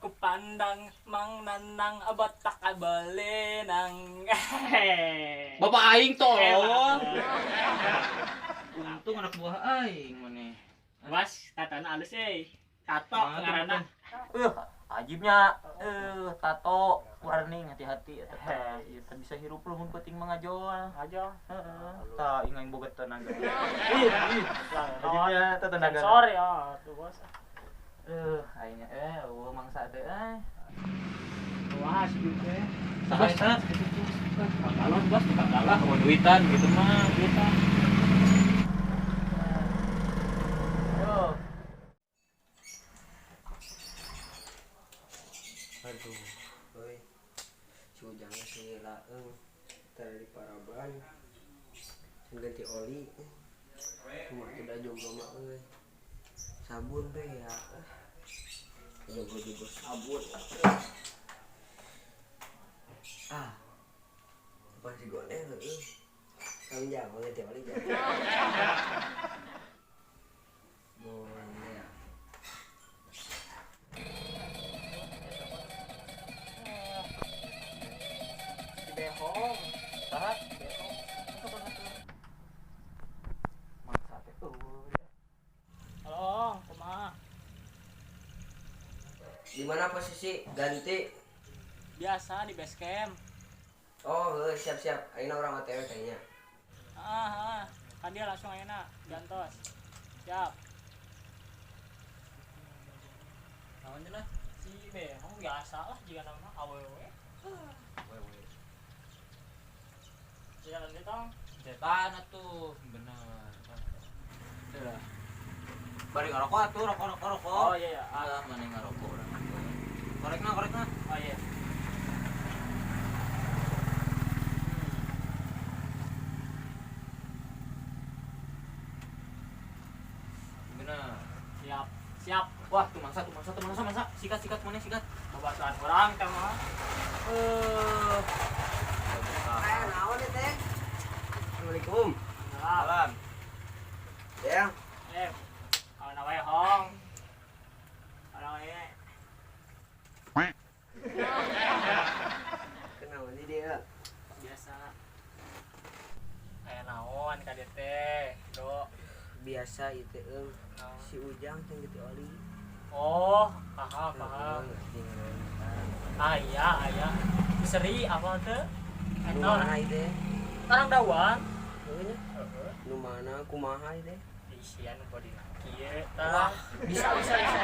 Ku pandang Mang Nanang botak belenang. Bapak aing tolong. Untung anak buah aing maneh. Was, tatana alus euy. Tato ngaranna. Ajibnya tato warning hati-hati eta teh. Ieu teh bisa hirup lamun penting mah ngajol. Ngajol. Heeh. Tah aing aing boga tenaga. Ih, ajibnya teh tenaga. Sensor ya, tuh bos. Aing eueuh mangsa teh euy. Wah, sejuk teh. Saha eta? Tukang galon, bos, tukang galon. Oh, duitan gitu mah, duitan. Ayo. Aduh, euy. Si Ujang si laeung tadi paraban. Can ganti oli. Cuma tidak jomblo mah euy. Sabun be ya. Jogo-jogo sabun. Ah. Depan si goner euy. Tanggung jawab ganti oli jangan. Goner. Si Behong. Saha? Behong. Mangsa teh eueuh. Halo, kumaha? Di mana posisi ganti? Biasa di base camp. Oh, heuh, siap-siap. Ayeuna urang OTW kayaknya. Ah, kan dia langsung ayeuna gantos. Siap. Naon cenah? Si Behong biasa lah jika nama awewe. Awewe. Jalan deh tong. Setan atuh, bener. Udah. Bari ngarokok atuh, rokok rokok rokok. Oh iya ya. Ah, mana ngarokok urang. Korekna, korekna. Oh iya. Bener. Siap. Siap. Wah, tuh mangsa, tuh mangsa, tuh mangsa, mangsa. Sikat, sikat, mana sikat. Babatuan urang teh mah. Eh, naon ieu teh? Assalamualaikum. Salam. Ya. Kawan wae hong. Kawan wae. Kenaon di dia? Biasa. Aya naon ka dieu teh, Do? Biasa ieu teh euy. Si Ujang teh ganti oli. Oh, paham, paham. Ah iya, iya. Seri apa teh? Nu mana ieu teh? Orang dawan. Heueuh nya. Nu mana kumaha ieu teh? Isian bodina kieu tah. Bisa bisa bisa.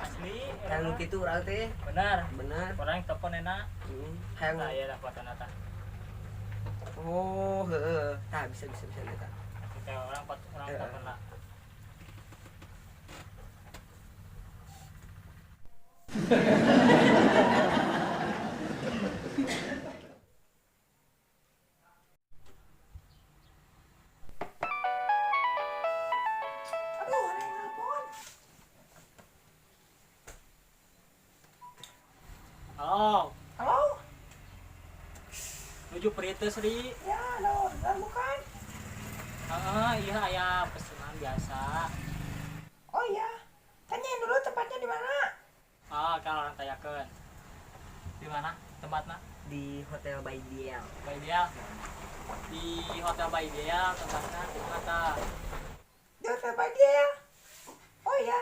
Asli. Hayang nu kitu urang teh. Benar. Benar. Orang yang telepon enak. Heeh. Hayang. Nah, iya dah foto tah. Oh, heeh. Tah bisa bisa bisa eta. Kita orang pot orang telepon lah. Aduh, ada yang nelpon. Halo. Halo? Nuju Prita Sri. Ya, halo. Dan bukan? Heeh, iya aya pesanan biasa. Oh iya. Tanyain dulu tempatnya di mana? Ah, kalau orang tanyakeun. Di mana tempatnya? Di Hotel Baidial. Baidial. Di Hotel Baidial tempatnya kumaha tah? Di Hotel Baidial. Oh iya.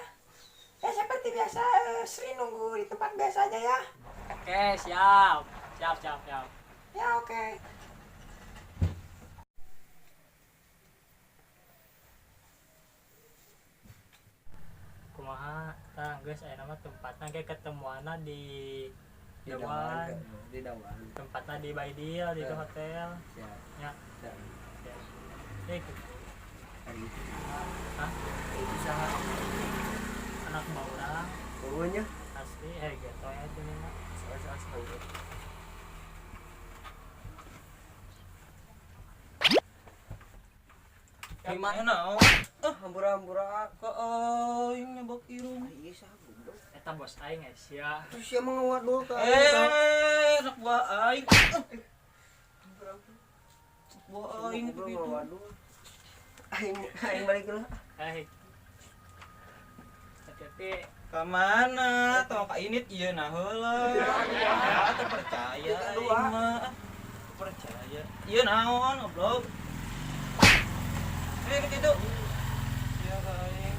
Ya seperti biasa, Sri nunggu di tempat biasa aja ya. Oke, siap. Siap, siap, siap. Ya, oke. Kumaha tah geus aya nama tempatna ge ketemuanna di Dawan. Di Dawan. Tempatna di Baidil di hotel. Siap. Ya. Siap. Siap. Eh, Hari itu. Hah? Itu saha? Anak baurang. Eueuh nya. Asli gitu ya ini mah. Salah-salah. Gimana naon? Hampura-hampura. Ka aing nyebak irung. Iya saha goblok. Eta bos aing geus sia. Terus sia mah ngawadul ka aing. Anak buah aing. Buah aing Goblok gitu. ngawadul. Aing aing balik heula. Hati-hati. Ka mana? Tong ka init ieu nah heula. Ah, teu percaya aing mah. Teu percaya. Ieu naon goblok? Eh, kitu. Iya ka aing.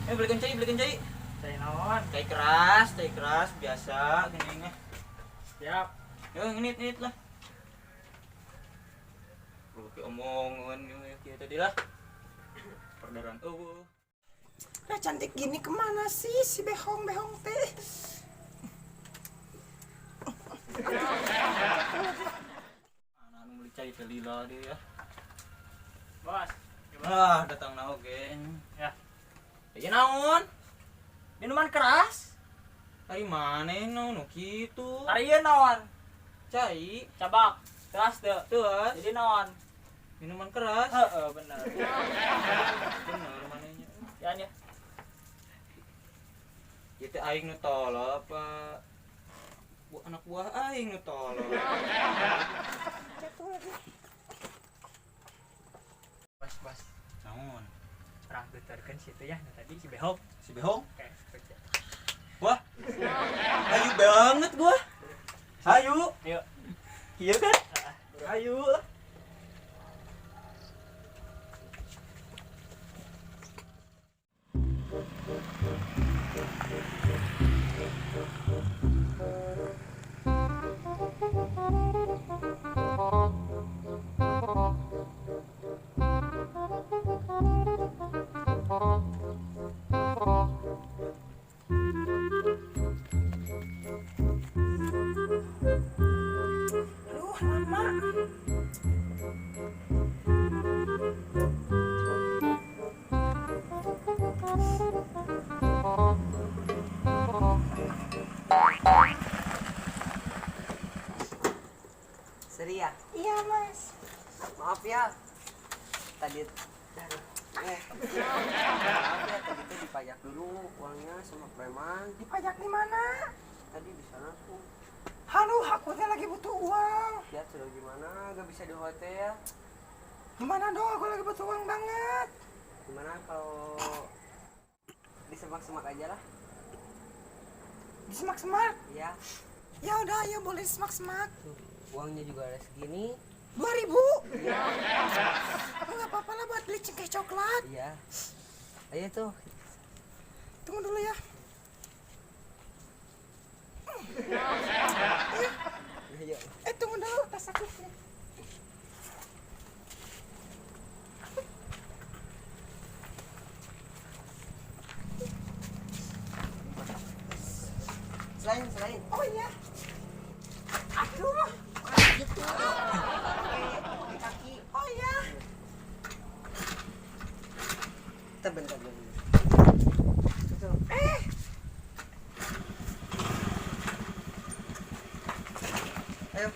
Eh, belikan cai, belikan cai. Cai naon? Cai keras biasa gini mah. Siap. Yo, nginit-nginit lah. Oke, omongan kieu tadi lah. Perdaran eueuh. Nah, cantik gini kemana sih si behong-behong teh? Mana nu meuli cai teh lila dia ya. Bos. Ah, datang na oge. Ya. Ya naon? Minuman keras? Ari maneh naon nu kitu? Ari ieu naon? Cai, Cabak. Keras teu. teas, Jadi naon? minuman keras. Heeh, bener. Bener manehnya. Ya ya. Ieu teh aing nu tolol apa? Bu anak buah aing nu tolol. Jatuh lagi. Bos, bos. Naon? Perang tuturkeun situ ya, nah, tadi si Behok. Si Behong? Oke, kerja. Wah. Ayu banget gua. Ayu. Ayo. Iya kan? Ayu. Aduh, lama. Seri ya? Iya, Mas. Maaf ya. Tadi maaf ya, tadi tuh dipajak dulu uangnya sama preman. Dipajak di mana? Tadi di sana tuh. Aduh, aku teh lagi butuh uang. Ya sudah gimana? Gak bisa di hotel. Gimana dong? Aku lagi butuh uang banget. Gimana kalau di semak-semak aja lah? Di semak-semak. Iya. Ya udah, ayo boleh semak-semak. Tuh, uangnya juga ada segini. 2000. Iya. Aku nggak apa-apa lah buat beli cengkeh coklat. Iya. Ayo tuh. Tunggu dulu ya. Ayo. Eh, tunggu dulu tas aku. Selain, selain. Oh iya. Aduh. Gitu. Pakai kaki. Oh iya. Bentar, bentar, bentar. Tuh. Eh, Ayo.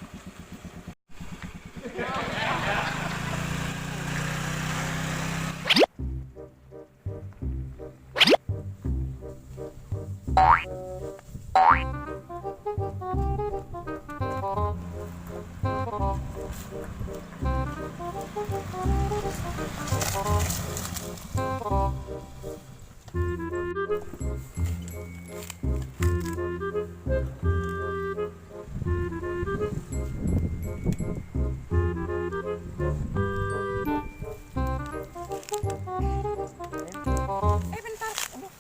Eh bentar. Aduh.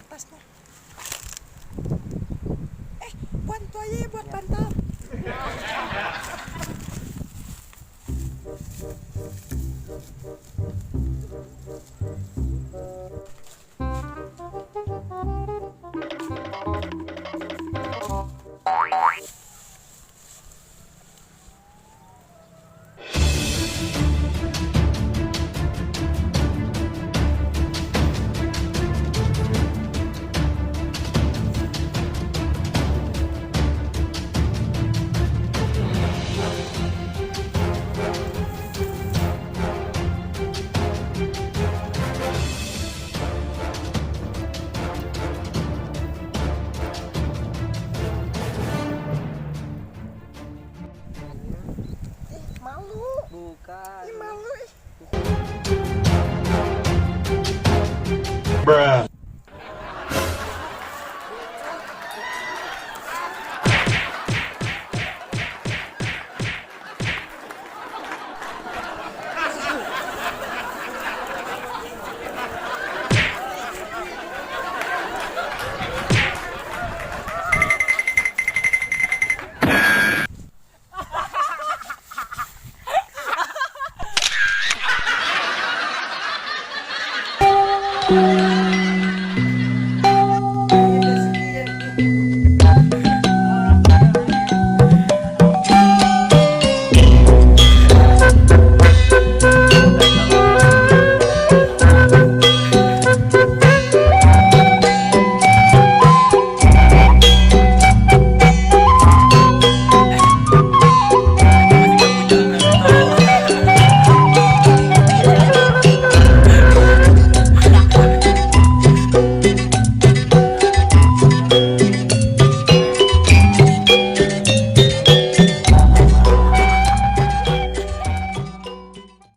Tasnya. Eh, buat itu aja ya, buat bantal. Ih, malu. Bukan. Ih, malu. Ih. Bruh.